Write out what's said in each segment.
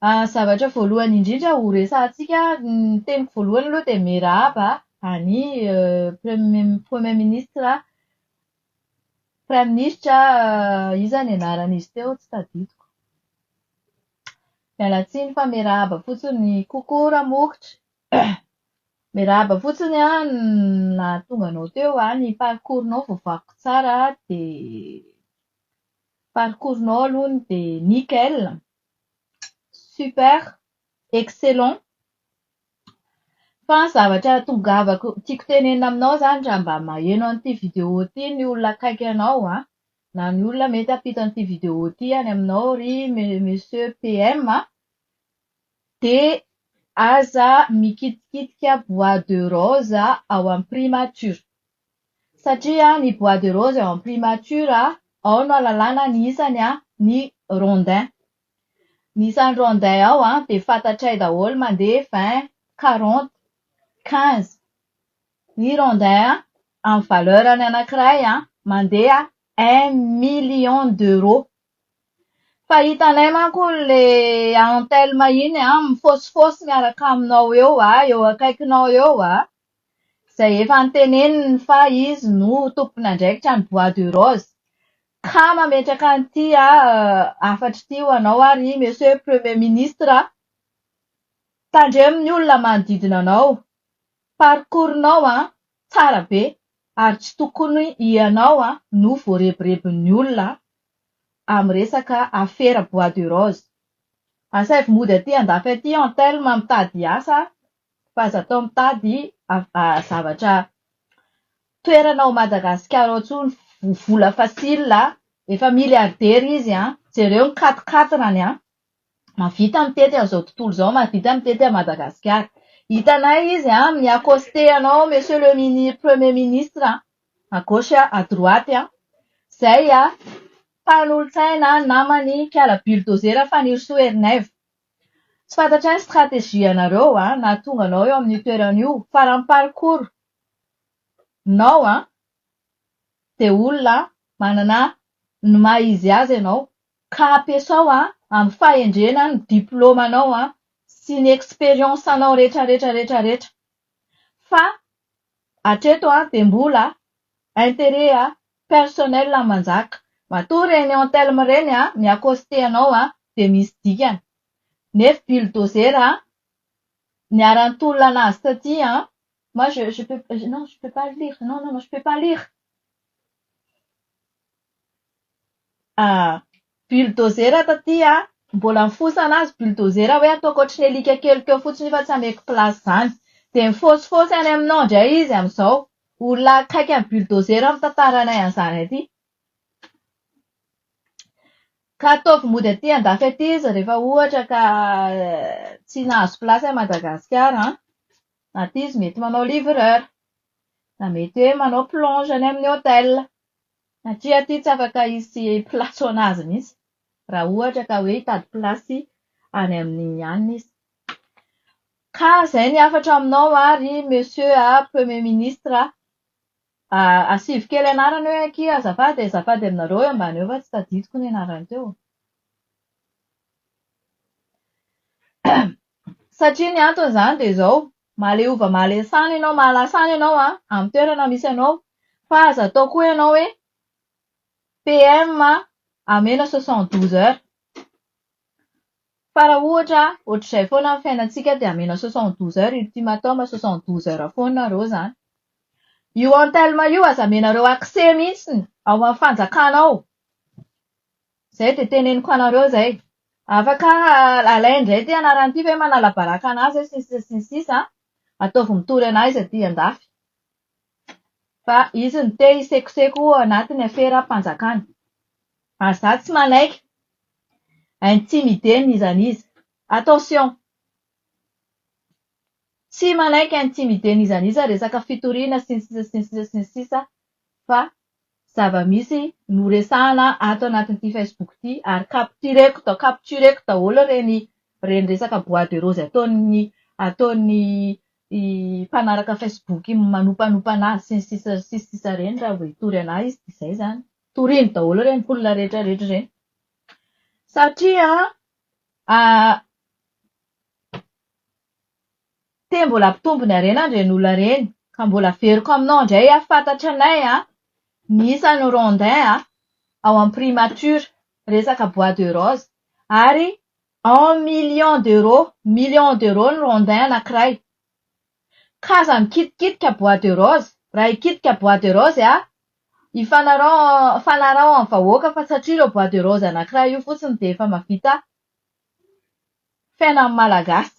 Zavatra voalohany indrindra ho resahantsika, ny teniko voalohany aloha dia miarahaba an'i Premier Ministre, Praiminisitra iza ny anaran'izy teo tsy tadidiko. Miala tsiny fa miarahaba fotsiny. Coucou Ramokotra! Miarahaba fotsiny an nahatonga anao teo an, ny parcours-nao voavakiko tsara dia parcours-nao aloha dia nickel, super, excellent. Fa ny zavatra tongavako, tiako tenenina aminao izany raha mba maheno an'ity vidéo ity ny olona akaiky anao an, na ny olona mety hampita an'ity vidéo ity any aminao ry Monsieur PM an, dia aza mikitikitika bois de rose ao amin'ny primature. Satria ny bois de rose ao amin'ny primature, ao no ahalalana ny isany ny rondins. Ny isan'ny rondins ao dia fantatray daholo mandeha vingt, quarante, quinze. Ny rondins amin'ny valeur-ny anankiray mandeha un million d'euros. Fa hitanay manko le Anthelme iny mifaosifosy miaraka aminao eo, eo akaikinao eo, izay efa noteneniny fa izy no tompon'andraikitra ny bois de rose. Ka mametraka an'ity hafatra ity ho anao aho ry Monsieur Premier Ministre, tandremo ny olona manodidina anao, parcours-nao tsara be ary tsy tokony ianao no voarebirebin'ny olona amin'ny resaka afera bois de rose. Asaivo mody aty andafy aty Anthelme mitady asa fa aza atao mitady zavatra toerana ao Madagasikara ao intsony, vola facile, efa milliardaire izy an, jereo ny quatre quatre-ny an, mahavita mitety an'izao tontolo izao, mahavita mitety an'i Madagasikara. Hitanay izy an, mi-accoster anao monsieur le mini- premier ministre an, à gauche à droite an, izay mpanolotsaina naman'i Kala Bulldozer Fanirisoa Ernaivo. Tsy fantatray ny stratégie anareo nahatonga anao eo amin'io toerana io fa raha ny parcours nao dia olona manana ny maha izy azy ianao ka ampiasao amin'ny fahendrena ny diplôme anao sy ny expérience anao rehetra rehetra rehetra rehetra fa hatreto dia mbola intérêt personnel manjaka. Matoa ireny Anthelme ireny mi-accoster anao dia misy dikany. Nefa bulldozer niara-nitolona anazy taty an, moi je je peux non je peux pas lire non non non je peux pas lire. Bulldozer taty an, mbola nifosa anazy bulldozer hoe ataoko ohatry ny alika kely teo fotsiny io fa tsy ameko place izany. Dia mifaosifosy any aminao indray izy amin'izao. Olona akaiky an'i bulldozer mitantara anay an'izany aty. Ka ataovy mody aty andafy aty izy rehefa ohatra ka tsy nahazo place à Madagasikara an. Aty izy mety manao livreur, na mety hoe manao plonge any amin'ny hotel. Satria aty tsy afaka hisy place ho an'azy mihitsy raha ohatra ka hoe hitady place any amin'ny any izy. Ka izay ny hafatra aminao ry Monsieur Premier Ministre a! Asivo kely anarana eo akia azafady e, azafady aminareo eo ambany eo fa tsy tadidiko ny anarany teo. Satria ny antony izany dia izao, mahaleova mahalesana ianao, mahalasana ianao amin'ny toerana misy anao, fa aza atao koa ianao hoe PM amena 72 heures. Fa raha ohatra ohatr'izay foana ny fiainantsika dia amena 72 heures ultimatum 72 heures foana nareo izany. Io Anthelme io aza amenareo accès mihitsy ao amin'ny fanjakana ao. Zay dia teneniko anareo zay. Afaka alainy indray ity anarany ity ve manala baraka anazy sy ny sisa sy ny sisa. Ataovy mitory anahy izy aty andafy. Fa izy no te hisekoseko ao anatin'ny aferam-panjakana. Ary za tsy manaiky intimider n'iza n'iza. Attention! Tsy manaiky intimider n'iza n'iza resaka fitoriana sy ny sisa sy ny sisa sy ny sisa fa zava-misy no resahana ato anatin'ity Facebook ity ary captureko da captureko daholo ireny ireny resaka bois de rose ataon'ny ataon'ny mpanaraka Facebook manompanompana anazy sy ny sisa sy ny sisa ireny raha vao hitory anahy izy dia izay izany. Toriny daholo ireny olona rehetra rehetra ireny. Satria Te mbola hampitombo ny harenany ireny olona ireny. Ka mbola averiko aminao indray aho fantatra anay an, ny isan'ny rondins an, ao amin'ny primature, resaka bois de rose, ary en millions d'euros, millions d'euros ny rondins anankiray. Ka aza mikitikitika bois de rose, raha hikitika bois de rose an, ifanarao ifanarao amin'ny vahoaka fa satria ireo bois de rose anankiray io fotsiny dia efa mahavita fiainan'ny Malagasy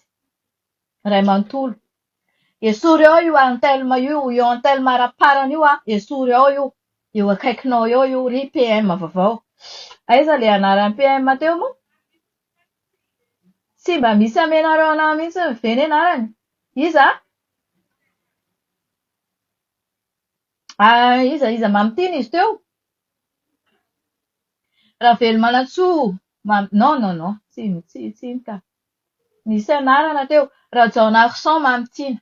iray manontolo. Esory ao io Anthelme io, io Anthelme ara-parany io an, esory ao io, eo akaikinao eo io ry PM vaovao. Aiza ilay anaran'ny PM teo moa? Tsy mba misy amenareo anah mihitsy ve ny anarany? Iza? Ah, iza iza Mamitiana izy teo? Ravelomanantsoa Mam non non non tsy tsy tsy iny ka. Nisy anarana teo. Rajaonarison Mamitiana.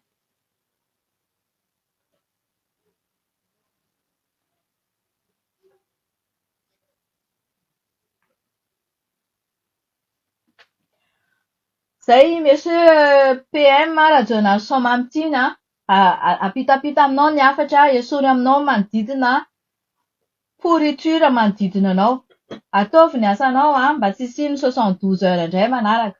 Zay Monsieur PM Rajaonarison Mamitiana a, ampitampita aminao ny hafatra, esory aminao ny manodidina, pourriture manodidina anao. Ataovy ny asanao a, mba tsy hisian'ny 72 heures indray manaraka.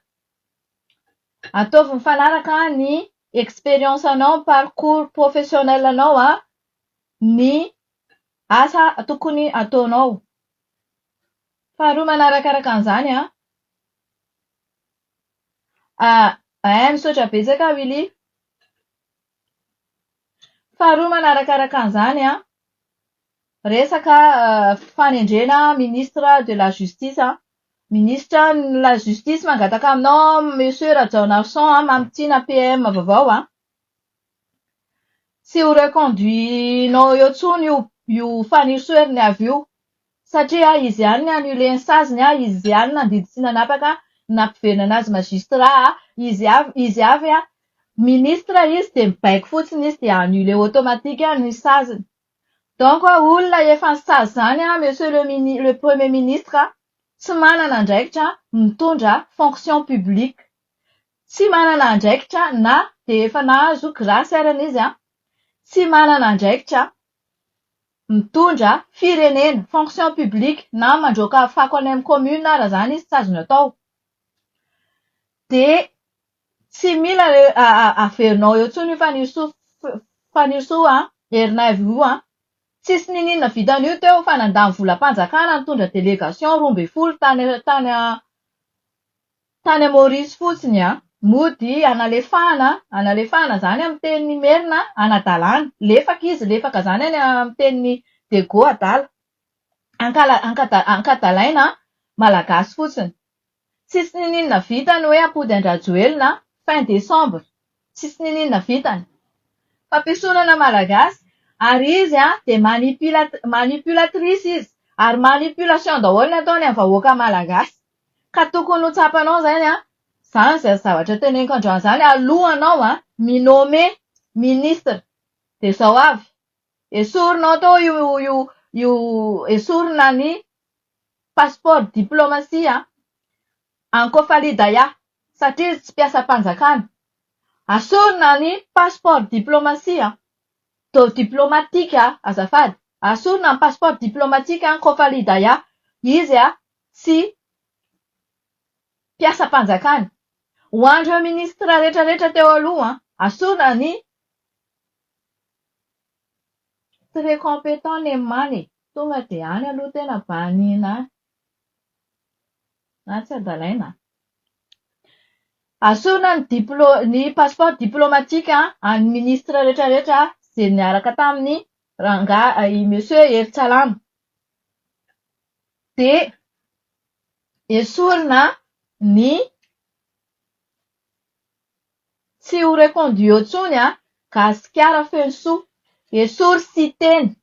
Ataovy mifanaraka ny expérience anao, ny parcours professionnel anao a, ny asa tokony ataonao. Faharoa manarakaraka an'izany an, ah, misaotra betsaka Willy. Faharoa manarakaraka an'izany an, resaka fanendrena ministre de la justice an, ministre ny la justice mangataka aminao Monsieur Rajaonarison an, Mamitiana PM vaovao an, tsy ho reconduit-nao eo intsony io io Fanirisoa Heriniavy io satria izy ihany ny annuler ny saziny, izy ihany nandidy sy nanapaka nampiverina anazy magistrat, izy avy izy avy ministre izy dia mibaiko fotsiny izy dia annuler automatique ny saziny. Donc olona efa nisazy izany monsieur le mini le premier ministre tsy manana andraikitra mitondra fonction publique. Tsy manana andraikitra na dia efa nahazo grâce arany izy an, tsy manana andraikitra mitondra firenena, fonction publique, na mandroaka fako any amin'ny commune ara izany izy tsy azony atao. Dia tsy mila averinao eo intsony io Fanirisoa Fanirisoa Ernaivo io an. Tsisy niniana vitan'io teo fa nandany volam-panjakana nitondra délégation 12 tany tany Tany Maurice fotsiny an! Mody analefahana, analefahana zany amin'ny teny merina anadalana, lefaka izy, lefaka zany any amin'ny tenin'i Diego adala. Ankala, ankada, ankadalaina Malagasy fotsiny. Tsisy niniana vitany hoe hampody an-dRajoelina fin décembre. Tsisy niniana vitany. Fampiesonana Malagasy ary izy an dia manipulat, manipulatrice izy ary manipulation daholo ny ataony amin'ny vahoaka Malagasy. Ka tokony ho tsapanao izany an, izany izay zavatra teneniko androany izany, alohanao an, mi-nommer ministre, dia izao avy, esorinao tao io io io esorina ny passeport diplomatie an, an'i Kofali Daya, satria izy tsy mpiasam-panjakana, asorina ny passeport diplomatie an, do diplomatique azafady, asorina ny passeport diplomatique an'i Kofali Daya, izy an, sy mpiasam-panjakana. Ho an'ireo ministra retraretra teo aloha, asorina ny très compétent Nemana e! Tonga dia any aloha tena banina any. Na tsy adalaina an! Asorina ny diplo ny passeport diplomatique an'ny ministra retraretra izay niaraka tamin'ny rangahy i Monsieur Hery Tsalama. Dia esorina ny tsy ho reconduit eo intsony an, Gasikara Fenosoa, esory Siteny.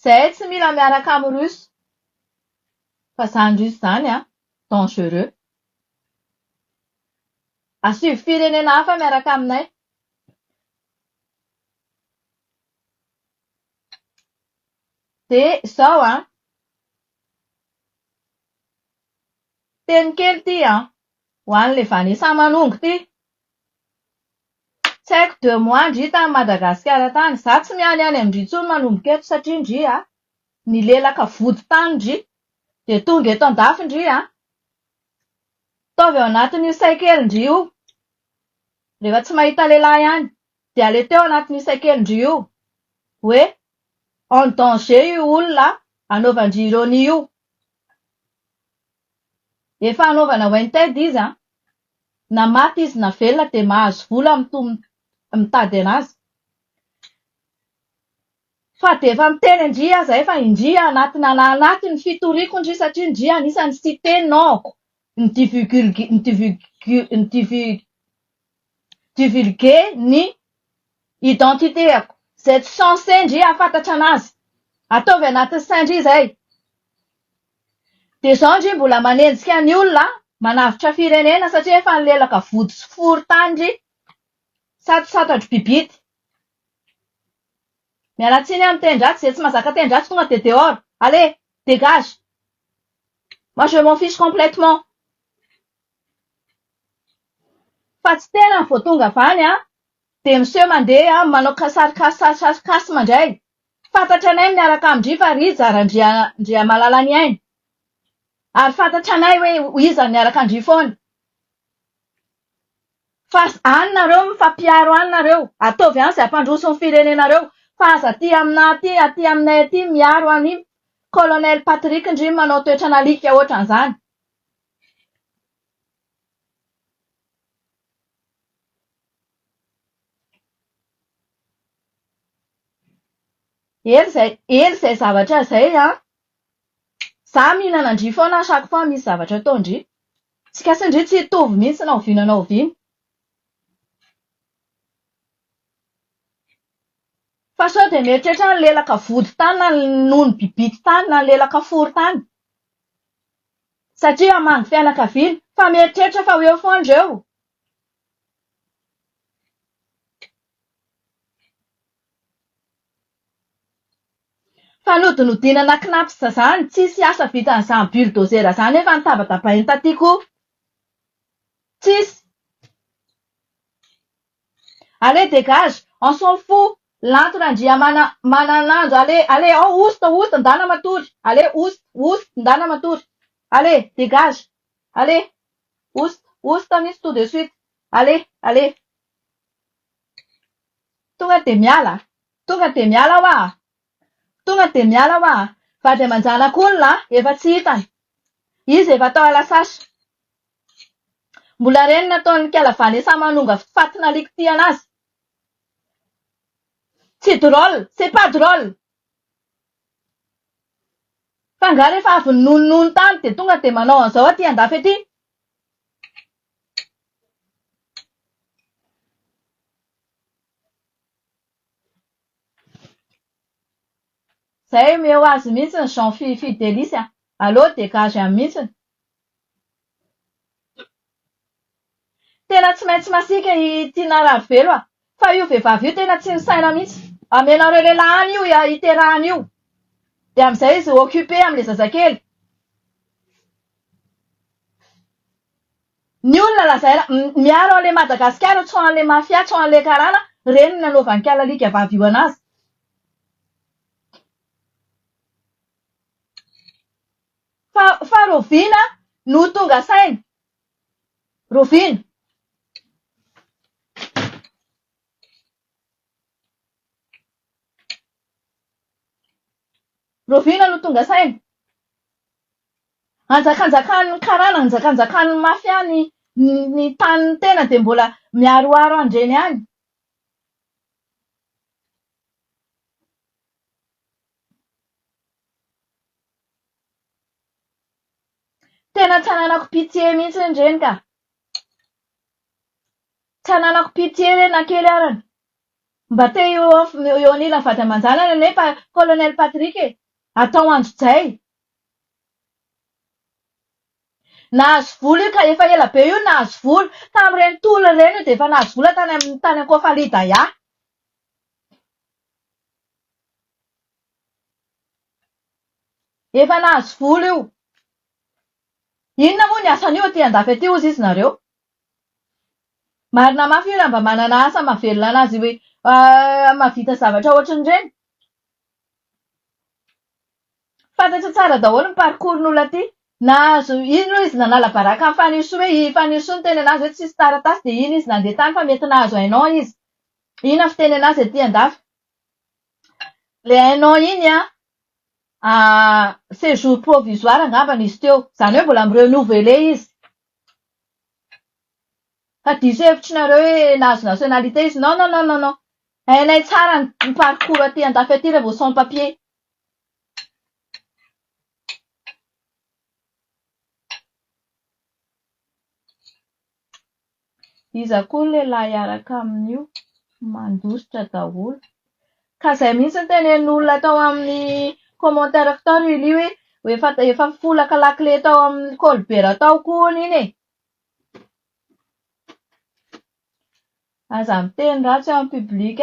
Zahay tsy mila miaraka amin'ny Russe fa zany Russe zany an, dangereux. Asio firenena hafa miaraka aminay. Dia izao an! Teny kely ity an! Ho an'ilay Vanessa Manongo ity. Tsy haiko deux mois ndry tany Madagasikara tany. Za tsy mianiany amin-dry intsony manomboka eto satria ndry a, nilelaka vody tany ndry, dia tonga eto an-dafy ndry a. Ataovy ao anatin'io sain-kelin-dry io. Rehefa tsy mahita lehilahy any, dia aleteo anatin'io sain-kelin-dry io hoe en danger io olona anaovan-dry ironie io. Efa anaovana wanted izy an! Na maty izy na velona dia mahazo vola mitady anazy. Fa dia efa miteny an-dry aho izay fa indry anatina anatin'ny fitoriako ndry satria ndry anisan'ny cité nom-ko ni-divulguer ny identité-ako izay tsy censé ndry hahafantatra anazy. Ataovy anatin'ny sain-dry izay. Dia izao ndry mbola manenjika ny olona manavotra firenena satria efa nilelaka vody sy fory tany ndry sady santatro bibity. Miala tsiny amin'ny teny dratsy, izay tsy mahazaka teny dratsy tonga dia dehors, allez, dégage. Moi je m'en fiche complètement. Fa tsy tena vao tonga avy any an, dia miseho mandeha manao sarcasme indray. Fantatra anay miaraka amin-dry fa Rija Randriamalalaniaina. Ary fantatra anay hoe iza no miaraka an-dry foana. Fa any nareo mifampiaro any nareo, ataovy any izay hampandroso ny firenenareo, fa aza aty aminà aty, aty aminay aty miaro an'i Colonel Patrick ndry manao toetran'alika ohatran'izany. Ela izay, ela izay zavatra izay an! Za mihinana an-dry foana à chaque fois misy zavatra ataon-dry. Tsika sy ndry tsy hitovy mihitsy na oviana na oviana. Fa sao dia mieritreritra ny lelaka vody tany na ny nono bibity tany na ny lelaka fory tany. Satria hamangy fianakaviana. Fa mieritreritra fa ho eo foana ireo. Fanodinodinana cnaps zany, tsisy asa vitan'izany bulldozer zany efa nitabatabainy taty koa. Tsisy. Allez dégage, on s'en fout, Lanto Randriamana Mananandro, allez, allez, ao osta, osta, ndana matory, allez, osta, osta, ndana matory, allez, dégage, allez, osta, osta mihitsy tout de suite, allez, allez. Tonga dia miala, tonga dia miala hoa, tonga dia miala hoa, vady aman-janak'olona efa tsy hitany, izy efa tao Alasasa. Mbola reny nataon'i Kala Vanessa manonga fatin'alika tia anazy. Tsy drôle, c'est pas drôle. Fa angaha rehefa avy ninonono tany dia tonga dia manao an'izao aty andafy aty? Zay omeo azy mihitsy ny Jean Fidelis a! Aleo dégage any mihitsy. Tena tsy maintsy masiaka i Tiana Rahavelo a! Fa io vehivavy io tena tsy misaina mihitsy. Amenareo lehilahy any io hiterahany io. Dia amin'izay izy occupé amin'ilay zazakely. Ny olona lazaina miaro an'ilay Madagasikara tsy ho an'ilay mafia, tsy ho an'ilay karana, ireny no nanaovan'i Kalalika vavy io anazy. Fa fa rahoviana no ho tonga saina? Rahoviana? Rahoviana no tonga saina? Anjakanjakan'ny karana, anjakanjakan'ny mafia ny ny tanin'ny tena dia mbola miaroaro an'ireny ihany. Tena tsy ananako pitié mihitsy ireny ka. Tsy ananako pitié re na kely arany. Mba te eo eo anilan'ny vady aman-janany anie Colonel Patrick e. Atao anjojay. Nahazo vola io ka efa ela be io nahazo vola. Tamin'ireny tolona ireny io dia efa nahazo vola tany amin'ny tany Ankoafalidaya. Efa nahazo vola io. Inona moa ny asan'io aty andafy aty hozy izy nareo? Marina mafy io raha mba manana asa mahavelona anazy hoe mahavita zavatra ohatran'ireny. Fantatra tsara daholo ny parcours n'olona aty. Nahazo, iny aloha izy nanala baraka an'i Fanirisoa hoe i Fanirisoa niteny anazy hoe tsisy taratasy dia iny izy nandeha tany fa mety nahazo un an izy. Inona ny fiteny anazy aty andafy? Ilay un an iny an, séjour provisoire angambany izy teo. Izany hoe mbola mi-renouveler izy. Fa diso hevitra nareo hoe nahazo nationalité izy. Non non non non non. Hainay tsara ny parcours aty andafy aty raha vao sans papier. Iza koa ny lehilahy hiaraka amin'io? Mandositra daholo. Ka zay mihitsy no tenenin'olona tao amin'ny commentaire-ko tao ry Lily hoe efa efa folaka lakile tao amin'ny colbert tao koa hono iny e! Aza miteny ratsy en public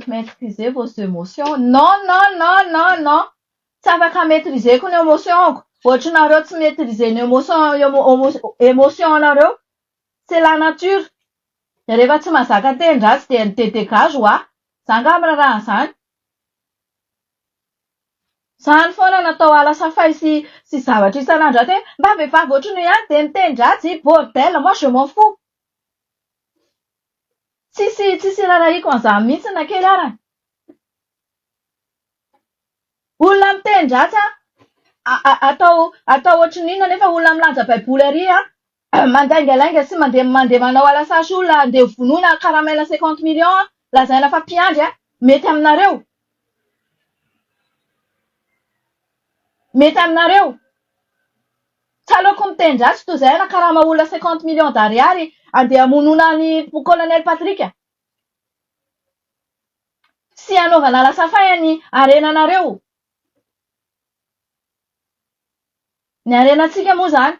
maitriser vos émotions. Non non non non non! Tsy afaka maitriser-ko ny émotion-ko. Ohatrinareo tsy maitriser ny émotion émotion-nareo. C'est la nature. Dia rehefa tsy mahazaka teny ratsy dia de dégage hoa. Za angaha miraharaha an'izany? Zany foana natao ala safay sy sy zavatra isan'andro aty hoe mba vehivavy ohatrin'io ihany dia miteny ratsy, bordel, moi je m'en fous. Tsisy tsisy irarahiako an'izany mihitsy na kely arany. Olona miteny ratsy an, atao atao ohatrin'ny inona nefa olona milanja baiboly ary an, mandaingalainga sy mandeha mandeha manao alasasy olona andeha ho vonoina karamaina cinquante millions an, lazaina fa mpiandry an, mety aminareo? Mety aminareo? Tsy aleoko miteny ratsy toy izay hanakarama olona cinquante millions d'ariary andeha hamonoana an'i Colonel Patrick sy hanaovana lasafay ny harenanareo. Ny harenantsika moa izany.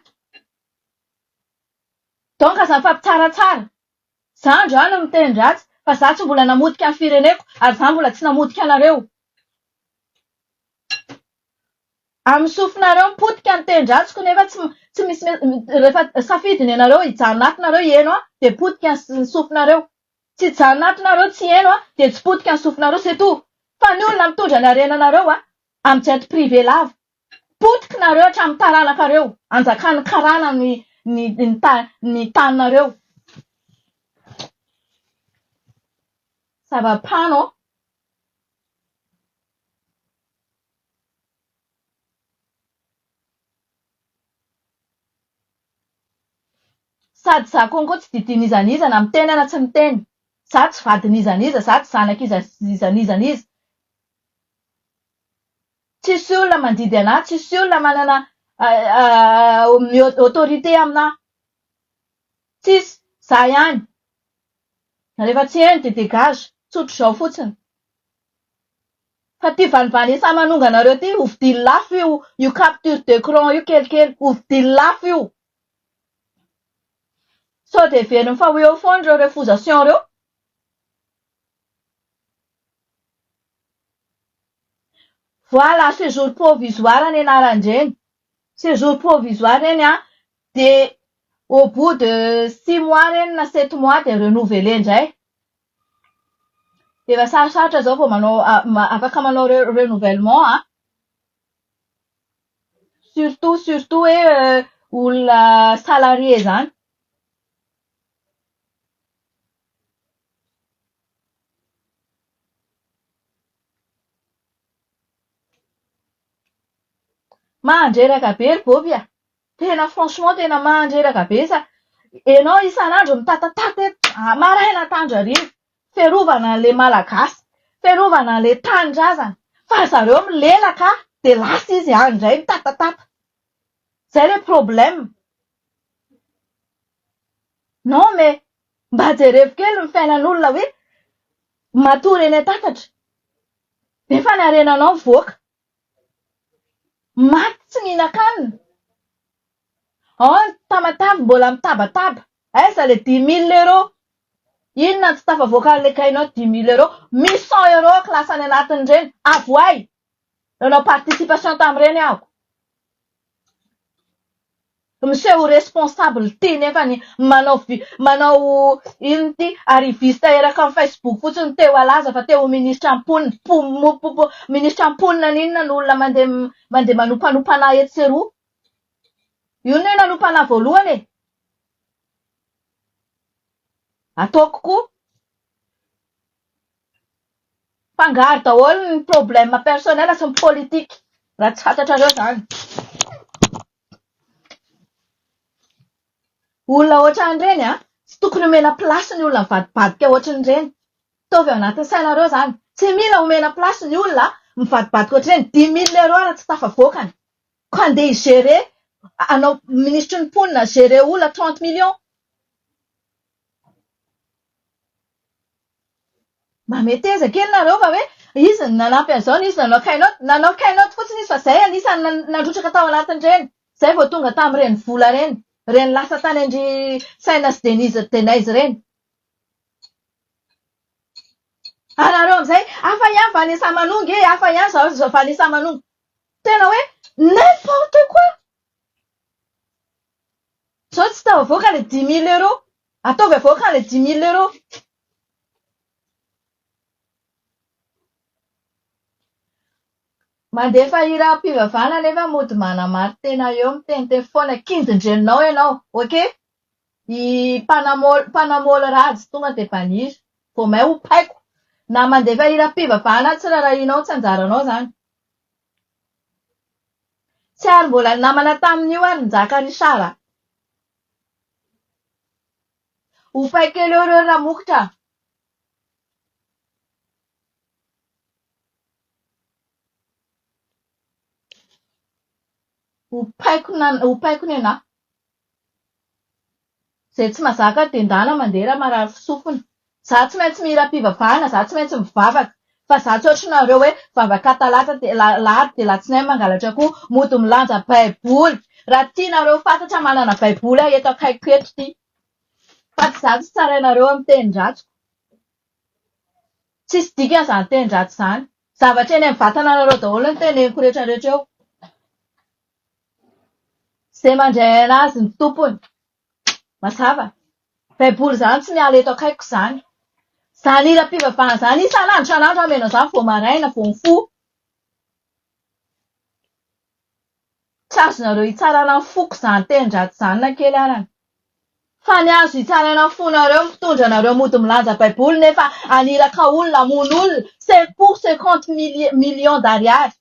Donc aza mifampitsaratsara. Za androany no miteny ratsy fa za tsy mbola namotika ny fireneko ary za mbola tsy namotika anareo. Amin'ny sofinareo mipotika ny teny ratsiko nefa tsy tsy misy rehefa safidy ny anareo hijanona ato nareo hieno ahy dia potika ny sofinareo. Tsy hijanona ato nareo tsy hieno ahy dia tsy potika ny sofinareo c'est tout. Fa ny olona mitondra ny harenanareo a amin'ny jet privé lava. Potika nareo hatramin'ny taranakareo. Anjakan'ny karana ny ny ny taninareo. Zava-pano. Sady za konko tsy didin'iza n'iza na miteny aho na tsy miteny. Za tsy vadin'iza n'iza, za tsy zanak'iza iza n'iza n'iza. Tsisy olona mandidy anah, tsisy olona manana autorité aminah. Tsisy, za ihany. Rehefa tsy heno dia dégage, tsotr'izao fotsiny. Fa ty vanivanisa manonganareo ty ho vidiny lafo io io capture d'écran io kelikely ho vidiny lafo io. Sao dia heveriny fa ho eo foana ireo refusation ireo. Voilà, séjour provisoire ny anaran-dreny. Séjour provisoire reny an, dia au bout de six mois reny na sept mois dia renouveler indray. Efa sarosarotra izao vao manao afaka manao renouvellement an. Surtout surtout hoe olona salarié izany. Mandreraka be ry Boby a! Tena franchement tena mandreraka be sa enao isan'andro mitatatata eto maraina atandro hariva fiarovana an'le malagasy fiarovana an'le tanindrazana fa zareo milelaka de lasa izy any indray mitatatata zay le problème non mais mba jerevo kely ny fiainan'olona hoe matory eny an-tatatra nefa ny harenanao mivoaka Maty tsy mihinan-kanina. Ao ny Tamatave mbola mitabataba. Aiza le dix mille euros? Inona no tsy tafavoakan'ilay kainao dix mille euros? Misy cent euros classe any anatin'ireny. Avoay! Nanao participation tamin'ireny aho. Miseho ho responsable ity nefany manao manao inona ity arriviste eraka amin'ny Facebook fotsiny te ho halaza fa te ho ministra mponina. Ministra mponina n'inona no olona mandeha mandeha manompanompa anah etsy sy eroa. Io no nanompa anah voalohany e. Ataoko koa. Fangaro daholo ny problème personnel sy ny politique raha tsy fantatrareo izany. Olona ohatran'ireny an, tsy tokony omena place ny olona mivadibadika ohatran'ireny. Ataovy ao anatin'ny sainareo izany. Tsy mila omena place ny olona mivadibadika ohatran'ireny. Dix mille euros ara tsy tafavoakany. Ko handeha hi-gérer, hanao minisitry ny mponina gérer olona 30 millions. Mba meteza kely nareo fa hoe izy no nanampy an'izao na izy nanao keynote. Nanao keynote fotsiny izy fa zay anisan'ny nandrotsaka tao anatin'ireny. Zay vao tonga tamin'ireny vola ireny. Ireny lasa tany an-dry Saina sy Denise Denise ireny. Ary nareo amin'izay hafa ihany Vanessa Manonga e, hafa ihany zao Vanessa Manonga. Tena hoe n'importe quoi! Zao tsy tafavoaka le 10 000 euros. Ataovy avoaka le 10 000 euros. Mandefa hiram-pivavahana nefa mody manamari-tena eo miteniteny foana kindin-dreninao ianao ok? I mpanamôly mpanamôly rajy tonga dia bannir vao may ho paiko na mandefa hiram-pivavahana tsy rarahianao tsy anjaranao zany. Tsy ary mbola namana tamin'io ary Njaka Richard a! Hopay kely eo ireo Ramokotra a! Hopaiko hopaiko nenaha. Izay tsy mazaka dia ndana mandeha raha marary sofina. Za tsy maintsy mihira am-pivavahana, za tsy maintsy mivavaka. Fa za tsy ohatrinareo hoe vavaka talata dia alahady dia alatsinainy mangalatra akoho, mody milanja baiboly. Raha tianareo ho fantatra manana baiboly aho eto akaikiko eto ity. Fa tsy za tsy tsarainareo amin'ny teny ratsiko. Tsisy dikany izany teny ratsy izany. Zavatra eny amin'ny vatananareo daholo no teneniko rehetra rehetra eo. Izay mandray anazy ny tompony. Mazava? Baiboly izany tsy miala eto akaikiko izany. Izany hiram-pivavahana izany isan'andro isan'andro aho mihaino an'izany vao maraina, vao mifoha. Tsy azonareo hitsarana ny foko izany tenin-dratsy izany na kely arany. Fa ny azo hitsaraina ny fonareo ny mpitondra anareo mody milanja baiboly nefa haniraka olona hamono olona c'est pour 50 millions d'ariary.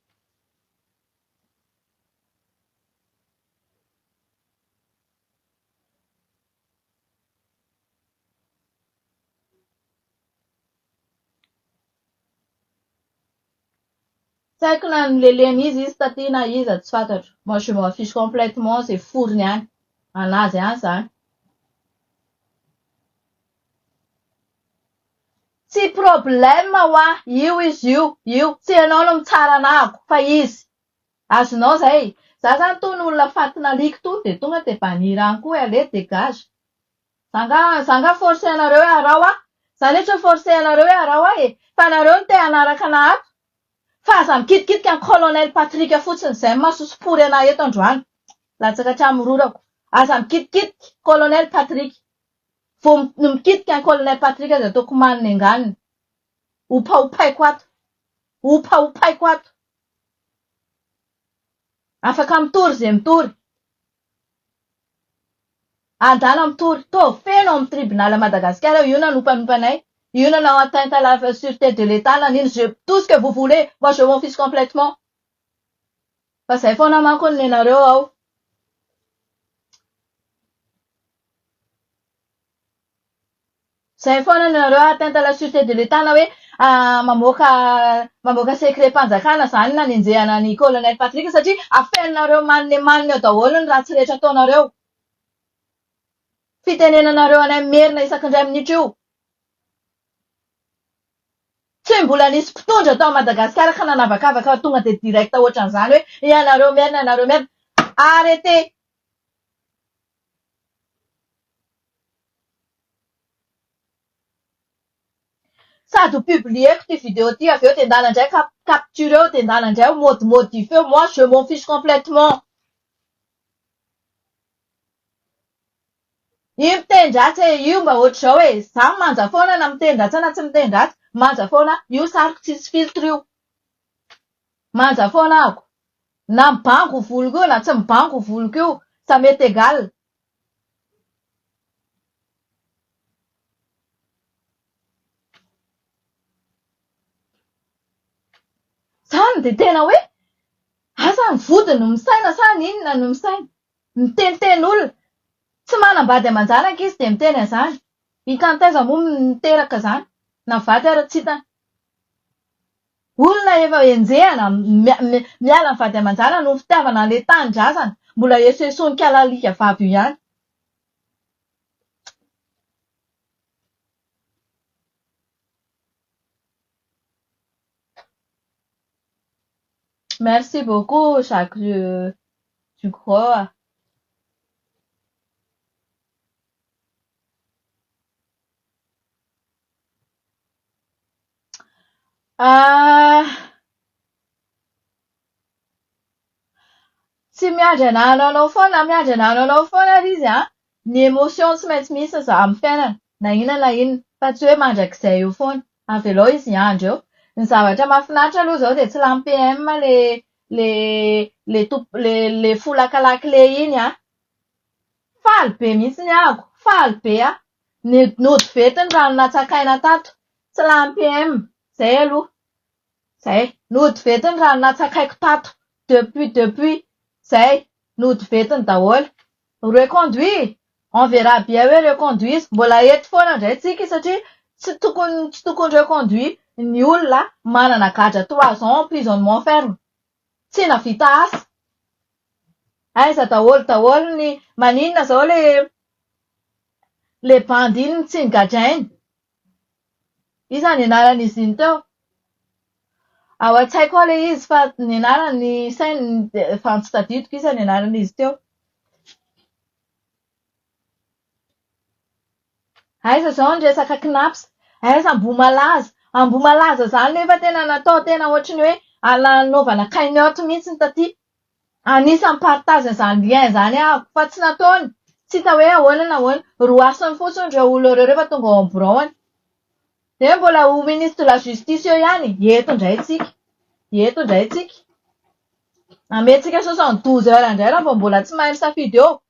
Tsy haiko na nilelena-iza izy taty na iza tsy fantatro. Moi je m'en fiche complètement ze foriny any. Anazy any zany. Tsy problème hoa io izy io, io. Tsy ianao no mitsara anahako fa izy. Azonao zay. Za zany tony olona fatin'alika tony de tonga de bannir any koa hoe allez dégage. Za nga za nga forcer anareo hoe araho aho? Za anie tsy mi-forcer anareo hoe araho aho e! Fa nareo no te hanaraka anah ato. Fa aza mikitikitika an'i Colonel Patrick fotsiny izay no mahasosopory anah eto androany. Latsaka hatramin'ny rorako. Aza mikitikitika Colonel Patrick. Vao mikitika an'i Colonel Patrick aza ataoko manina enganiny. Hopahopaiko ato. Hopahopaiko ato. Afaka mitory izay mitory. Adala mitory. Toa feno ao amin'ny tribunal Madagascar io nanompanompa anay. Io nanao atteinte à la sûreté de l'Etat nanino je tout ce que vous voulez moi je m'en fiche complètement. Fa zay foana manko ny nenareo ao. Zay foana ny nareo atteinte à la sûreté de l'Etat na hoe mamoaka mamoaka secret mpanjakana zany nanenjehana an'i colonel Patrick satria afeninareo manne manne eo daholo ny ratsy rehetra ataonareo. Fitenenanareo anay merina isaky indray minitra io. Tsy mbola nisy mpitondra tao Madagasikara ka nanavakavaka tonga dia direct ohatran'izany hoe ianareo merina ianareo merina. Arrêtez. Sady ho publier-ko ity vidéo ity avy eo dia ndana indray capturer-o dia ndana indray ho mody modifeo, moi je m'en fiche complètement. Io miteny ratsy e, io mba ohatr'izao e, za manja foana na miteny ratsy na tsy miteny ratsy, manja foana, io sariko tsisy filtre io. Manja foana ako. Na mibango voloko io na tsy mibango voloko io, ça m'est égal. Zany dia tena hoe asa ny vody no misaina sa ny inona no misaina? Miteniteny olona. Tsy manambady aman-janaka izy dia miteny an'izany. Hitany taiza moa niteraka izany? Na vady ara tsy hitany. Olona efa enjehina, miala ny vady aman-janany noho ny fitiavana an'ilay tanindrazana. Mbola esoesoin'i kalalika vavy io ihany. Merci beaucoup Jacques Ducros. Ah, tsy miandry anano anao foana, miandry anano anao foana ary izy an. Ny émotion tsy maintsy misy amin'ny fiainana, na inona na inona, fa tsy hoe mandrakizay eo foana. Avelao izy hiandry eo. Ny zavatra mahafinaritra aloha izao dia tsy lany PM le le le tompo le le folaka lakile iny an. Faly be mihitsy ny ahako, faly be aho. Nody vety ny rano natsakaina tato. Tsy lany PM. Zay aloha. Zay. Nody vety ny rano natsakaiko tato. Depuis depuis. Zay. Nody vetiny daholo. Reconduit! On verra bien hoe reconduit izy. Mbola eto foana indray tsika satria tsy tokony tsy tokony reconduit ny olona manana gadra trois ans emprisonnement ferme. Tsy navita asa. Aiza daholo daholo ny maninona zao le le bandy iny no tsy nogadrainy? Iza ny anaran'izy iny teo? Ao an-tsaiko ao ilay izy fa ny anarany sainy fa tsy tadidiko iza ny anaran'izy teo. Aiza izao ny resaka cnaps? Aiza Ambohimalaza? Ambohimalaza izany nefa tena natao tena ohatry ny hoe nanaovana cagnotte mihitsy taty. Anisan'ny partage an'izany lien izany aho fa tsy nataony. Tsy hita hoe ahoana na ahoana. Roasiny fotsiny ireo olona ireo rehefa tonga ao amin'ny biraony. Dia mbola ho ministre de la justice eo ihany? Eto indray tsika. Eto indray tsika. Amentsika 72 heures indray raha vao mbola tsy mahay misafidy eo.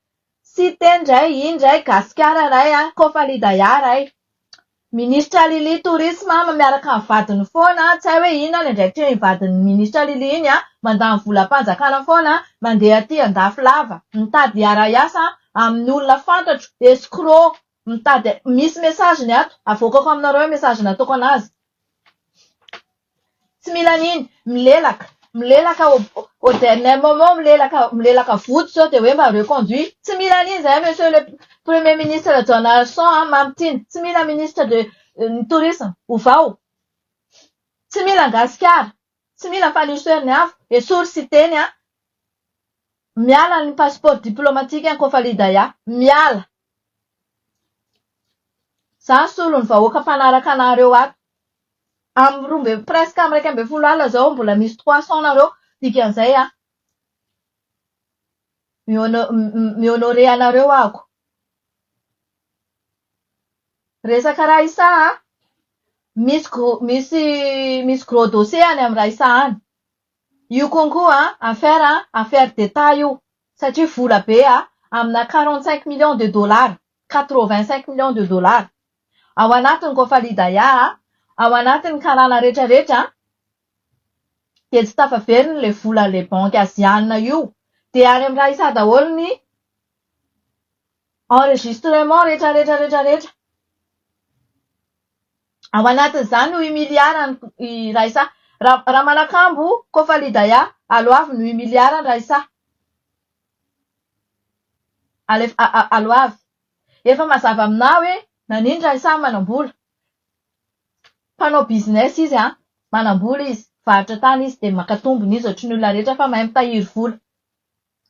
Cité indray, iny indray, Gasikara iray, Kofalidaya iray. Ministra Lily tourisme miaraka amin'ny vadiny foana, tsy hay hoe inona ny andraikitry iny vadin'ny ministra Lily iny an, mandany volam-panjakana foana, mandeha aty andafy lava, mitady hiara-hiasa amin'ny olona fantatro, escroc, mitady, misy message-ny ato, avoakako aminareo ny message nataoko anazy. Tsy mila an'iny. Milelaka. Milelaka au au dernier moment milelaka milelaka vody sao dia hoe mba reconduit. Tsy mila an'iny izahay monsieur le premier ministre Rajaonarison a, Mamy Tiana. Tsy mila ministre de ny tourisme. Ovao. Tsy mila an'i Gasikara. Tsy mila an'i Fanirisoa Ernaivo. Esory Siteny a. Miala ny passeport diplomatique an'i Kofalidaya. Miala. Za solon'ny vahoaka mpanaraka anareo ato. Amin'ny roa amby, presque amin'ny 11 alina izao mbola misy 300 nareo, dikan'izay aho mi-honorer anareo ahako. Resaka Raissa a, misy gros misy misy gros dossier any amin'ny Raissa any. Io konko a, affaire affaire d'Etat io satria vola be a, amina 45 millions de dollars, 85 millions de dollars. Ao anatin'ny Kofalidaya, ao anatin'ny karana retraretra dia tsy tafaveriny ilay volan'ilay banky azianina io. Dia any amin'ny Raissa daholo ny enregistrement retraretra retraretra. Ao anatin'izany huit milliards ny Raissa. Raha manakambo Kofalidaya, aloavy ny huit milliards ny Raissa. Aloavy. Efa mazava aminà hoe nanino raha samy manambola. Mpanao business izy an, manambola izy, mivarotra tany izy dia maka tombony izy ohatry ny olona rehetra fa mahay mitahiry vola.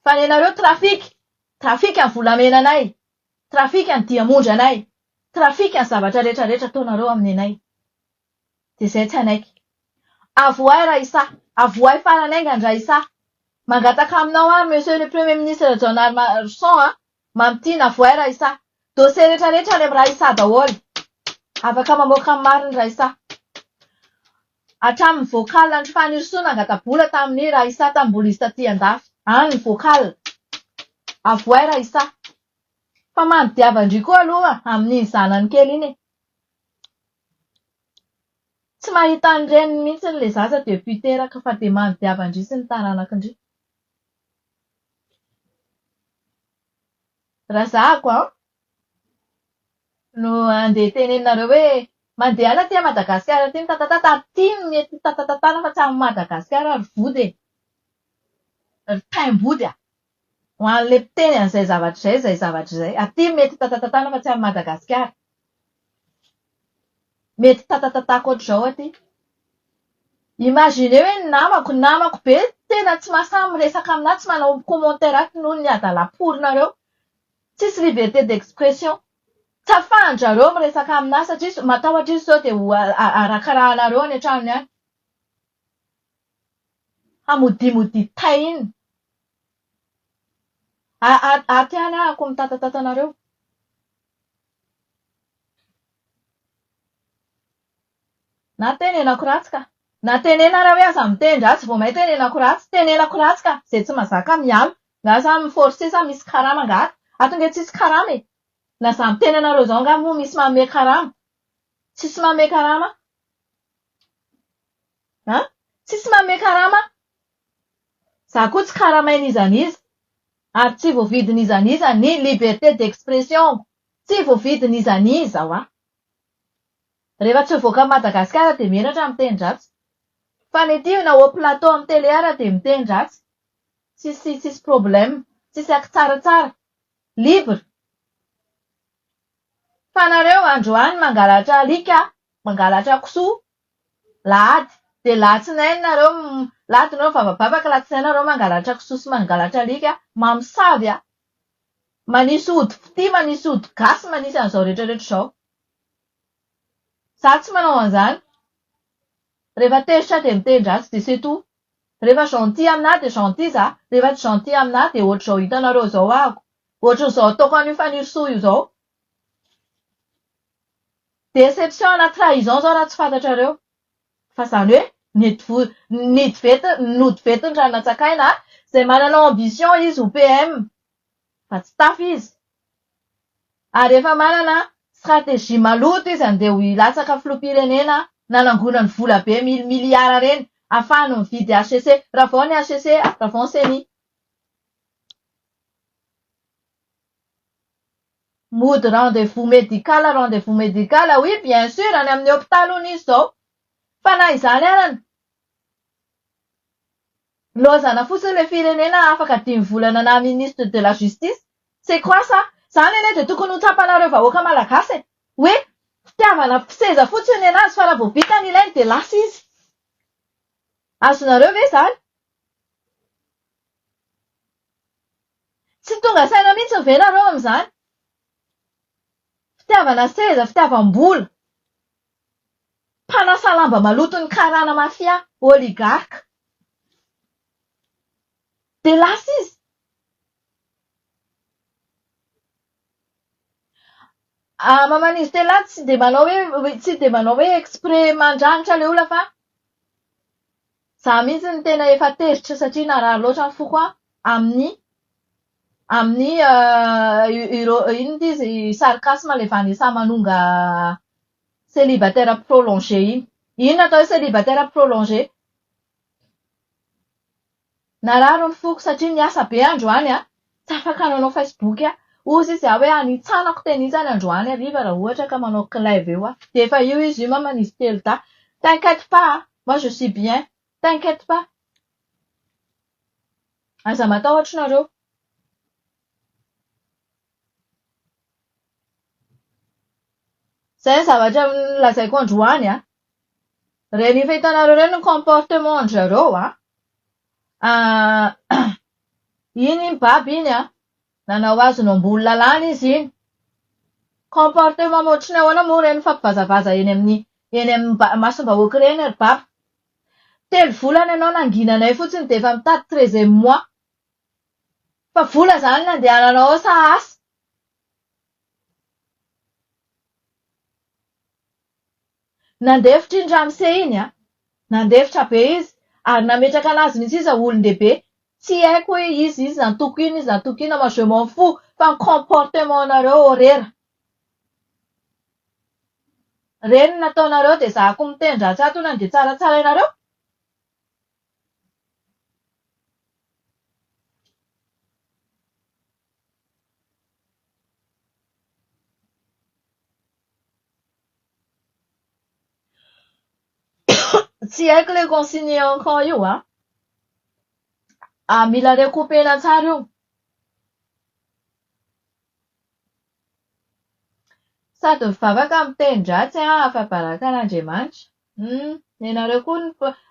Fa ny anareo trafic, trafic ny volamena anay, trafic ny diamondra anay, trafic ny zavatra rehetra rehetra ataonareo amin'ny anay. Dia izay tsy hanaiky. Avoahy Raissa, avoahy farany haingana Raissa. Mangataka aminao aho Monsieur le Premier Ministre Rajaonarimarison a, Mamitiana, avoahy Raissa. Dossier rehetra rehetra any amin'i Raissa daholo. Afaka mamoaka ny marina i Raissa. Hatramin'ny vocal an-dry Fanirisoa nangata-bola tamin'i Raissa tamin'ny mbola izy taty an-dafy. Any ny vocal. Avoay Raissa. Fa manodiava an-dry koa aloha amin'iny zanany kely iny e. Tsy mahita ny reniny mihitsy ilay zaza depuis teraka fa dia manodiava an-dry sy ny taranak'ndry. Razako an! No andeha teneninareo hoe mandehana aty Madagasikara aty mitatatata, aty no mety hitatatatana fa tsy any Madagasikara ry vody e! Ry taim-body a! Ho an'ilay mpiteny an'izay zavatra izay izay zavatra izay. Aty mety tatatatana fa tsy any Madagasikara. Mety tatatatako ohatr'izao aty. Imaginez hoe ny namako, namako be tena tsy mahasahy miresaka aminà, tsy manao commentaire ato noho ny hadalam-porinareo. Tsisy liberté d'expression. Tsy afahan-dRareo miresaka aminà satria matahotra izy sao dia ho arakarahanareo any an-tranony any. Hamodimodia tay iny. Ato ihany ahako mitatatata anareo. Na tenenako ratsy ka. Na tenena ara hoe aza miteny ratsy vao may tenenako ratsy. Tenenako ratsy ka. Izay tsy mazaka miala. Nga za mi-forcer sa misy karama nga ato. Ato nge tsisy karama e. Na za miteny anareo zao nga moa misy manome karama. Tsisy manome karama. An? Tsisy manome karama. Za koa tsy karamain'iza n'iza. Ary tsy voavidin'iza n'iza ny liberté d'expression-ko. Tsy voavidin'iza n'iza hoa. Rehefa tsy mivoaka an'i Madagasikara dia menatra miteny ratsy. Fa ny aty na au plateau amin'ny télé ara dia miteny ratsy. Tsisy tsisy problème. Tsisy akitsaratsara. Libre. Fa nareo androany mangalatra alika, mangalatra kisoa, lahady, dia latsinainy nareo, lahady nareo mivavabavaka, latsinainy nareo mangalatra kisoa sy mangalatra alika, mamosavy a! Manisy ody fitia, manisy ody gasy, manisy an'izao rehetra rehetra izao. Za tsy manao an'izany. Rehefa tezitra aho dia miteny ratsy dia c'est tout. Rehefa gentil aminà dia gentil za, rehefa tsy gentil aminà dia ohatr'izao hitanareo izao ahako. Ohatran'izao ataoko an'io Fanirisoa io izao. Déception na trahison zao raha tsy fantatrareo. Fa zany hoe nodivetiny raha natsakaina izay manana ambition izy ho PM fa tsy tafa izy. Ary efa manana stratégie maloto izy andeha ho hilatsaka filoham-pirenena nanangonany vola be mille milliards reny afahany mividy HCC. Ravao ny HCC, ravao ny ceni. Mody rendez-vous médical rendez-vous médical oui bien sûr any amin'ny hôpital hono izy izao fa na izany arany lozana fotsiny ilay firenena afaka dimy volana na ministre de la justice c'est quoi ça zany anie dia tokony ho tsapanareo vahoaka malagasy e hoe fitiavana seza fotsiny ny anazy fa raha vao vita ny ilainy dia lasa izy azonareo ve izany Tsy tonga saina mihitsy ve nareo amin'izany? Fitiavana seza, fitiavam-bola. Mpanasa lamba maloton'ny karana mafia, oligarque. Dia lasa izy. Ah, maman'izy telo lahy tsy dia manao hoe tsy dia manao hoe exprès mandranitra ilay olona fa za mihitsy no tena efa tezitra satria narary loatra ny foko amin'ny amin'ny ireo inona ity izy sarcasme ilay Vanessa manonga célibataire prolongé iny. Inona atao hoe célibataire prolongé? Narary ny foko satria niasa be androany a! Tsy afaka nanao Facebook aho. Hozy izy aho hoe hanitsanako tena izy any androany hariva raha ohatra ka manao clive eo aho. Dia efa io izy io maman'izy telo dahy. T'inquiète pas a! Moi je suis bien. T'inquiète pas. Aza matahotra nareo. Izay ny zavatra nolazaiko androany a! Ireny efa hitanareo ireny ny comportement an-dry zareo a! Iny mibaby iny a! Nanao azy namboly lalàna izy iny. Comportement ohatry ny ahoana moa ireny mifampivazavaza eny amin'ny eny amin'ny masom-bahoaka ireny ry baba? Telo volana ianao nanginanay fotsiny dia efa mitady treizième mois. Fa vola izany nandehananao ao sa asa? Nandefitra iny ramose iny a! Nandefitra be izy ary nametraka anazy mihitsy izy ho olon-dehibe. Tsy haiko hoe iza iza antoko inona iza antoko inona fa je m'en fous fa ny comportement-nareo horera. Reny ny nataonareo dia za koa miteny ratsy ato hono dia tsaratsarainareo? Tsy haiko ilay consigne encore io a. Ah, mila recouper-na tsara io. Sady mivavaka miteny dratsy an, afa-baraka an'Andriamanitra. Hum, ianareo koa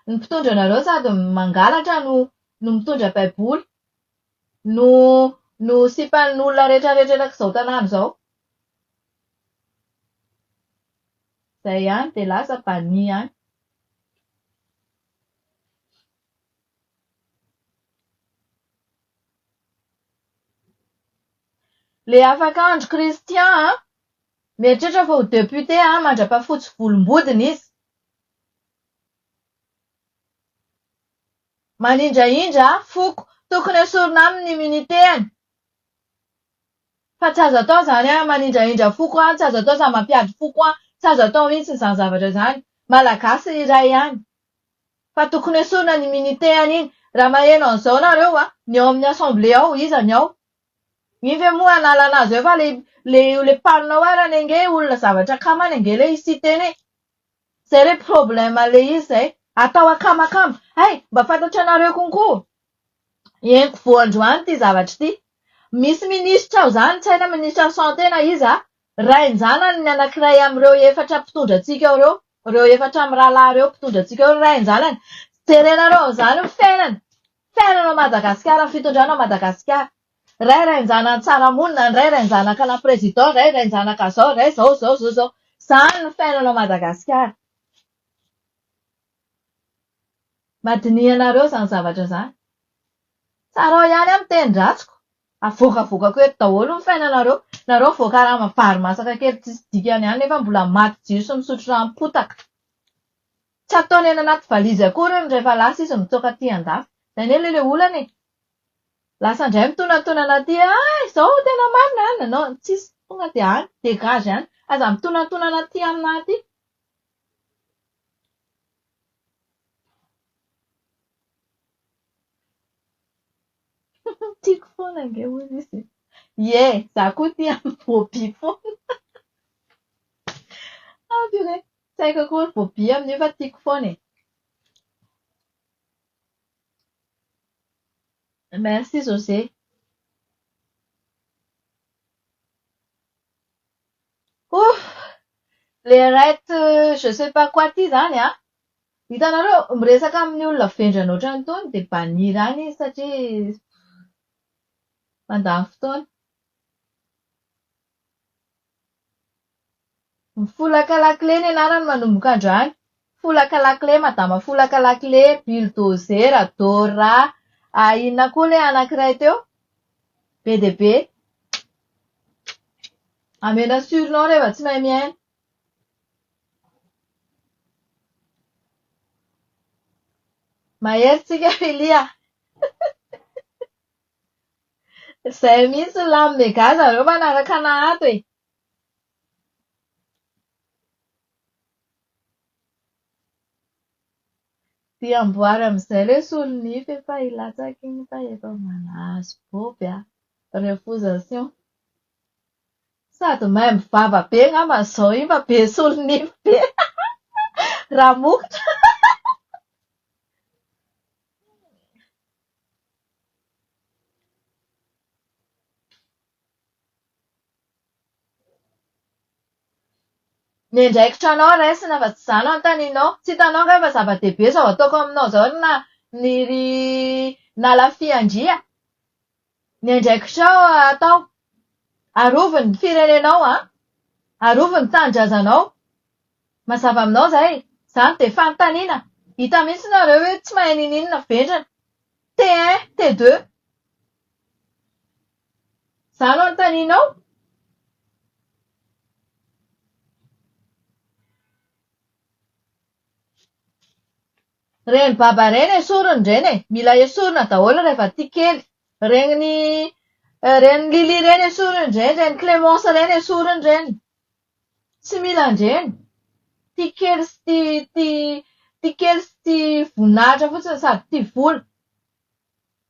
ny mpitondra anareo sady mangalatra no no mitondra baiboly, no no sipan'ny olona rehetra rehetra erak'izao tanàna izao. Izay ihany dia lasa banni ihany. Le afaka andro Christian a! Mieritreritra fa ho député a mandrapafotsy volombodiny izy. Manindrahindra foko. Tokony esorina aminy ny immunité-ny. Fa tsy azo atao izany a, manindrahindra foko a, tsy azo atao izany mampiady foko a, tsy azo atao mihitsy izany zavatra izany. Malagasy iray ihany. Fa tokony esorina ny immunité-ny iny. Raha maheno an'izao nareo a, ny ao amin'ny assemblée ao, iza ny ao? Iny ve moa hanala anazy eo fa le le le mpanina ao arany ange olona zavatra akamany ange le izy Siteny e! Zay le problème le izy zay. Atao akamakama. Hay, mba fantatranareo konko? Henoko vao androany ity zavatra ity. Misy minisitra ao zany, tsy hay na minisitra ny santé na iza, rain-janany ny anankiray amin'ireo efatra mpitondra antsika ao ireo, ireo efatra mirahalahy ireo mpitondra antsika ao, rain-janany. Jerenareo amin'izany ny fiainana, fiainana ao Madagasikara, ny fitondrana ao Madagasikara. Ray rain-janany tsara monina, ny ray rain-janaka na président, ray rain-janaka zao, ray zao, zao, zao, zao. Zany ny fiainana ao Madagasikara. Mba dinihanareo izany zavatra izany. Tsarao ihany aho miteny ratsiko. Avoakavoakako eto daholo ny fiainanareo. Nareo voakarama vary masaka kely tsisy dikany ihany nefa mbola maty jiro sy misotro ranom-potaka. Tsy ataony any anaty valizy akory hono rehefa lasa izy mitsoaka aty andafy. Izay anie ilay olana e. Lasa indray mitonantonana aty ah izao tena marina an! Non, tsisy, tonga dia any, dégage any. Aza mitonantonana aty aminà aty. Tiako foana ange hoy izy. Ie, za koa tia an'i Bobby foana. Ah purée, tsy haiko akory Bobby amin'io fa tiako foana e. Merci José. Ouf! Le right je sais pas quoi ty zany an! Hitanareo, miresaka amin'ny olona vendrana ohatran'itony dia bannir any izy satria mandany fotoana. Mifolaka lakile ny anarany manomboka androany. Folaka lakile, madama folaka lakile, bulldozer, Dora, inona koa ilay anankiray teo? Be dia be. Amena surnom rehefa tsy mahay mihaino. Mahery tsika Willy a! Izay mihitsy ny lame mega zareo manaraka anà ato e! Dia amboary amin'izay ilay solonify efa hilatsaka iny fa efa manazo bôby a! Refosation. Sady maimbo vava be angamba izao iny fa be solonify be. Ramokotra. Ny andraikitra anao raisina fa tsy izaho no anontanianao. Tsy hitanao angaha fa zava-dehibe izao ataoko aminao izao ry na ny ry nalafiandria. Ny andraikitrao atao. Arovy ny firenenao an! Arovy ny tanindrazanao. Mazava aminao izay. Izany dia fanontaniana. Hita mihitsy nareo hoe tsy mahay ninininona vendrana. T1, T2. Za no anontanianao? Reny baba reny esorina ireny e! Mila esorina daholo rehefa tia kely. Reny reny Lily reny esorina ireny, reny Clémence reny esorina ireny. Tsy mila an'ireny. Tia kely sy tia tia tia kely sy tia voninahitra fotsiny sady tia vola.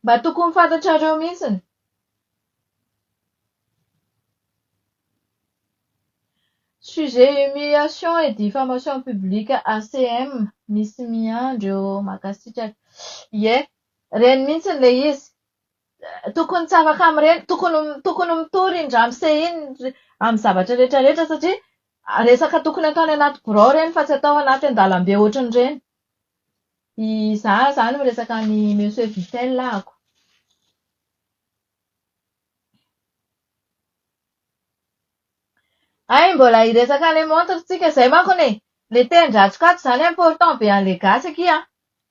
Mba tokony fantatrareo mihitsiny. Sujet humiliation et diffamation publique ACM misy miandry eo mankasitraka. Ie, reny mihitsy ilay izy. Tokony tsy afaka amin'ireny, tokony tokony mitory iny ramose iny amin'ny zavatra rehetra rehetra satria resaka tokony atao any anaty birao ireny fa tsy atao anaty an-dalambe ohatran'ireny. Izaho izany miresaka an'i Monsieur Vitel ahako. Hay mbola hiresaka le montre tsika zay mankony e! Le teny ratsiko ato zany important be anle gasy akia an!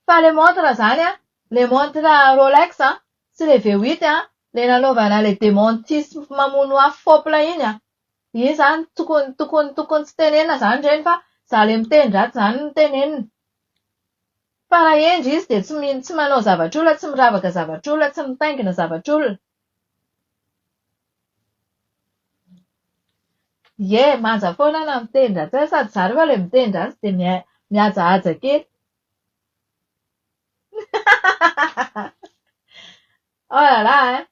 Fa le montre zany an, le montre Rolex an, sy le V8 an, le nanaovana le dementi sy mamono afo fopla iny an, iny zany tokony tokony tokony tsy tenenina zany ireny fa za le miteny ratsy zany no tenenina. Fa raha hendry izy dia tsy tsy manao zavatr'olona, tsy miravaka zavatr'olona, tsy mitaingina zavatr'olona. Ie, manja foana na miteny ratsy aza sady za rehefa ilay miteny ratsy dia mihajahaja kely. Oh là là hein!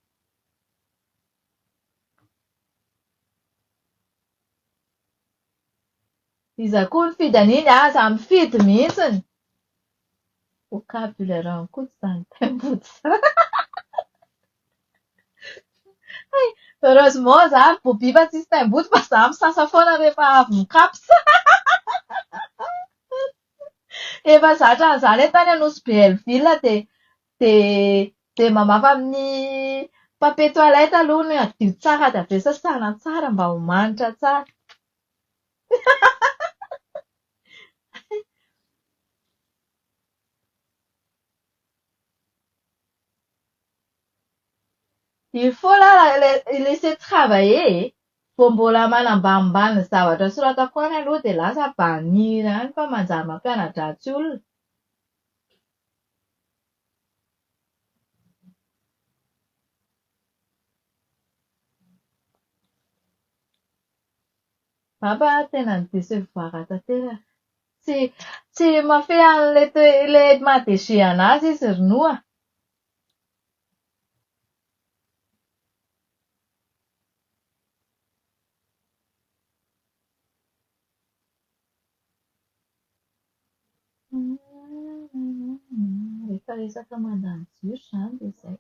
Iza koa nifidy an'iny? Aza mifidy mihitsiny! Vocabulaire any koa izany taim-body izany. Heureusement za Bobby fa tsisy taim-body fa za misasa foana rehefa avy mikaps. Efa zatra an'izany aho tany Anosibe Hellville dia dia dia mamafa amin'ny papier toilette aloha ny hadio tsara dia avy eo sasana tsara mba ho manitra tsara. Il faut la laisser travailler e! Vao mbola manambanimbany ny zavatra soratako any aloha dia lasa bannir any fa manjary mampiana-dratsy olona. Baba a, tena ni-decevoir tanteraka. Tsy tsy mahafehy an'ilay toe ilay maha DG an'azy izy ry Noa. Rehefa resaka mandany jiro izany dia izay.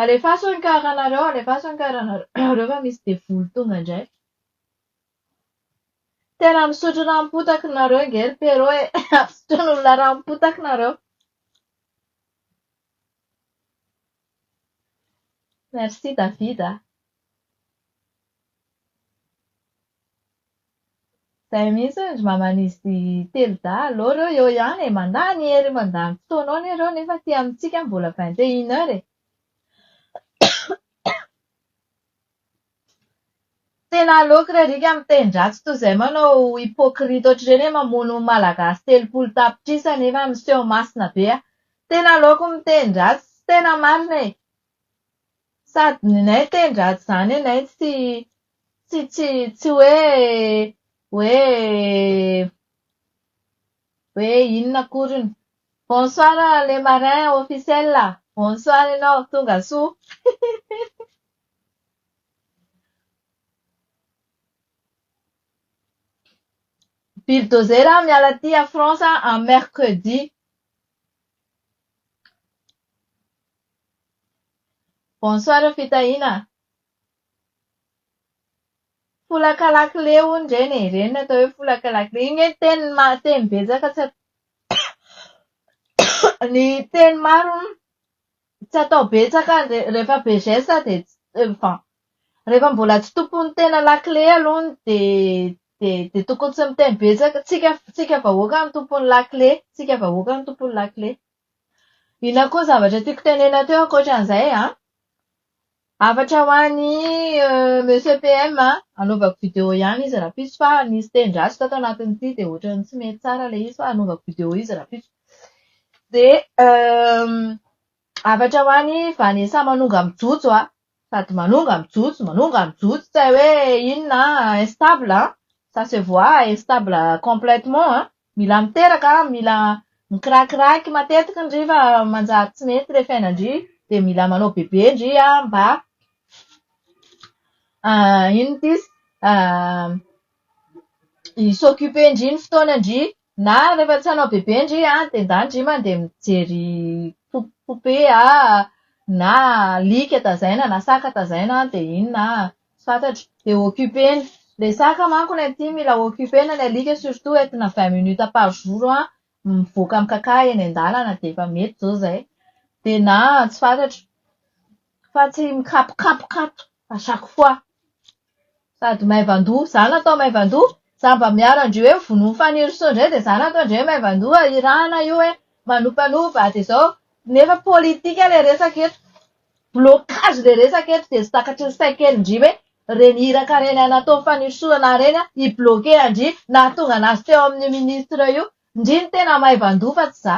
Alefaso ny karanareo, alefaso ny karanareo fa misy devoly tonga indray. Tena misotro ranom-potaka nareo ange ry Pierrot e! Ampisotroin'olona ranom-potaka nareo. Merci David a! Izay mihitsy ry maman'izy telo dahy, aleo ireo eo ihany e! Mandany hery mandany fotoana ao anie ireo nefa aty amintsika mbola 21 heures e! Tena aleoko ry alika miteny ratsy toy izay manao hypocrite ohatr'ireny hoe mamono malagasy 30 tapitrisa nefa miseho masina be a! Tena aleoko miteny ratsy, tena marina e! Sady nenay teny ratsy izany ianay tsy tsy tsy tsy hoe hoe hoe inona akoriny. Bonsoir le marin officiel a! Bonsoir ianao, tonga soa. Bulldozer miala aty à France am mercredi. Bonsoir Fitahiana. Folaka lakile hono ireny e, ireny no atao hoe folaka lakile. Iny hoe teny teny betsaka tsy ny teny maro tsy atao betsaka rehefa be geste dia enfin rehefa mbola tsy tompon'ny tena lakile aloha dia dia tokony tsy miteny betsaka. Tsika tsika vahoaka no tompon'ny lakile, tsika vahoaka no tompon'ny lakile. Inona koa ny zavatra tiako tenenina teo ankoatran'izay an? Hafatra ho an'i Monsieur PM an, hanaovako vidéo ihany izy rahampitso fa nisy teny ratsy tato anatin'ity dia ohatran'ny tsy mety tsara ilay izy fa hanaovako vidéo izy rahampitso. Dia hafatra ho an'i Vanessa manonga mijojo a! Sady manonga mijojo, manonga mijojo, tsy hay hoe inona an, instable an! Ça se voit, instable complètement an! Mila miteraka an, mila mikirakiraky matetika ndry fa manjary tsy mety ilay fiainan-dry dia mila manao bebe ndry an mba inona ity izy? Hi-s'occuper ndry ny fotoanan-dry na rehefa tsy hanao bebe ndry an dia ndà ndry mandeha mijery poupée na alika tazaina na saka tazaina dia inona tsy fantatro. Dia occuper-na. Ilay saka manko ny aty mila occuper-na, ny alika surtout entina 20 minutes par jour mivoaka mikakà eny an-dalana dia efa mety izao izay. Dia na tsy fantatro fa tsy mikapokapoka ato à chaque fois. Sady maivan-doha. Za natao maivan-doha? Za mba miaro an-dry hoe vonoin'i Fanirisoa indray dia za natao indray maivan-doha. Irahana io hoe manompanopa dia izao. Nefa politika ilay resaka eto. Blocage ilay resaka eto dia tsy takatry ny sain-kelin-dry hoe ireny iraka ireny nataon'i Fanirisoa anah ireny hi-bloquer an-dry nahatonga an'azy teo amin'io ministre io. Ndry no tena maivan-doha fa tsy za.